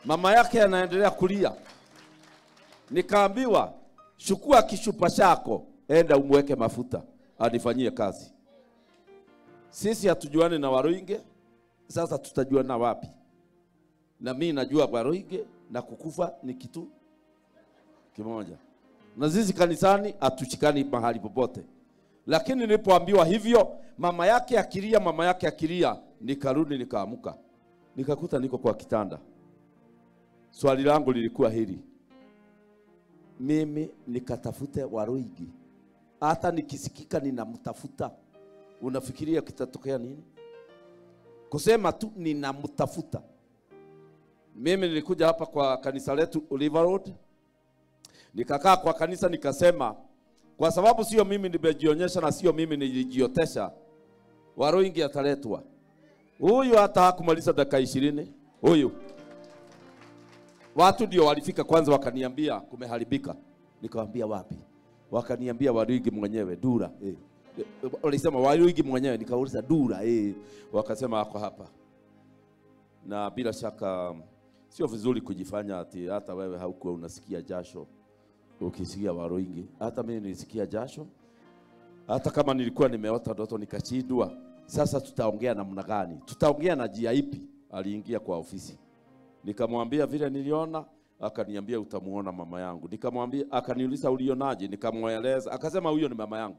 Mama yake anaendelea kulia. Nikaambiwa, chukua kishupa chako, enda umweke mafuta, anifanyie kazi. Sisi hatujuani na Waruinge, sasa tutajuana wapi? Na mimi najua Waruinge na kukufa ni kitu kimoja. Na sisi kanisani hatushikani mahali popote. Lakini nilipoambiwa hivyo, mama yake akilia, mama yake akilia, nikarudi nikaamuka. Nikakuta niko kwa kitanda. Swali langu lilikuwa hili: mimi nikatafute Waruinge, hata nikisikika ninamtafuta, unafikiria kitatokea nini? Kusema tu ninamtafuta. Mimi nilikuja hapa kwa kanisa letu Oliver Road, nikakaa kwa kanisa nikasema, kwa sababu sio mimi nimejionyesha na sio mimi nilijiotesha, Waruinge ataletwa. Huyu hata hakumaliza dakika 20. Huyu watu ndio walifika kwanza wakaniambia kumeharibika. Nikamwambia wapi? Wakaniambia Waruinge mwenyewe Dura. Walisema Waruinge mwenyewe, nikauliza Dura. Wakasema ako hapa. Na bila shaka sio vizuri kujifanya ati hata wewe haukuwa unasikia jasho ukisikia Waruinge. Hata mimi nilisikia jasho. Hata kama nilikuwa nimeota ndoto nikashindwa. Sasa tutaongea namna gani? Tutaongea na njia ipi? Aliingia kwa ofisi. Nikamwambia vile niliona, akaniambia utamuona mama yangu. Nikamwambia, akaniuliza ulionaje? Nikamweleza, akasema huyo ni mama yangu.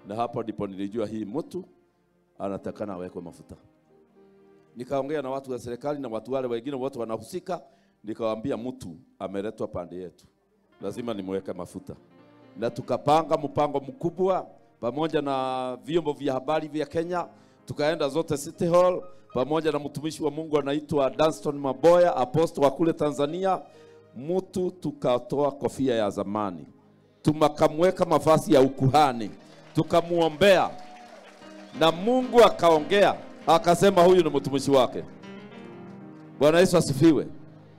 Na hapo ndipo nilijua hii mtu anatakana awekwe mafuta. Nikaongea na watu wa serikali na watu wale wengine wote wanahusika, nikawaambia mtu ameletwa pande yetu, lazima nimweke mafuta. Na tukapanga mpango mkubwa pamoja na vyombo vya habari vya Kenya, tukaenda zote City Hall pamoja na mtumishi wa Mungu anaitwa Dunstan Maboya, apostle wa kule Tanzania. Mtu tukatoa kofia ya zamani, tumakamweka mavazi ya ukuhani, tukamuombea, na Mungu akaongea akasema huyu ni mtumishi wake. Bwana Yesu asifiwe.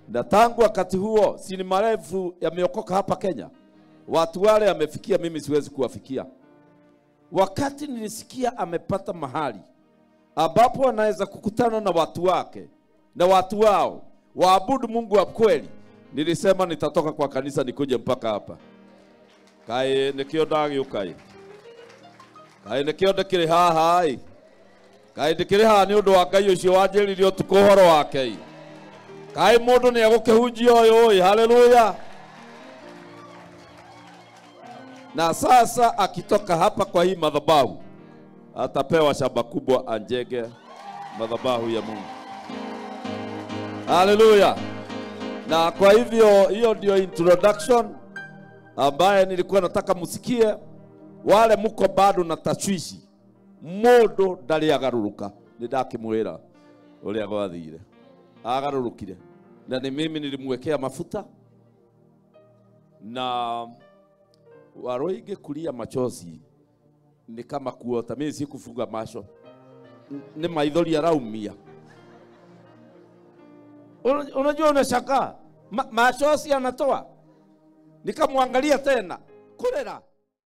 Na tangu wakati huo, si ni marefu yameokoka hapa Kenya, watu wale amefikia, mimi siwezi kuwafikia. Wakati nilisikia amepata mahali ambapo anaweza kukutana na watu wake na watu wao waabudu Mungu wa kweli, nilisema nitatoka kwa kanisa nikuje mpaka hapa. Kae nikio ndagiukai, kae nikio ndikiri haha i, kae ndikiri haha ni undu wa Ngai ucio wanjiririe utuku uhoro wake i, kae mundu ni egukihunjia uyu i. Haleluya. Na sasa akitoka hapa kwa hii madhabahu atapewa shamba kubwa anjege madhabahu ya Mungu. Haleluya. Na kwa hivyo hiyo ndio introduction ambaye nilikuwa nataka musikie. Wale muko bado na tashwishi, mundu ndari agaruruka, nindakimwira uria gwathire agarurukire, na ni mimi nilimwekea mafuta. Na Waruinge kulia machozi ni kama kuota. Mimi sikufunga macho, ni maithori araumia. Unajua unashangaa, machozi anatoa. Nikamwangalia tena, kulera.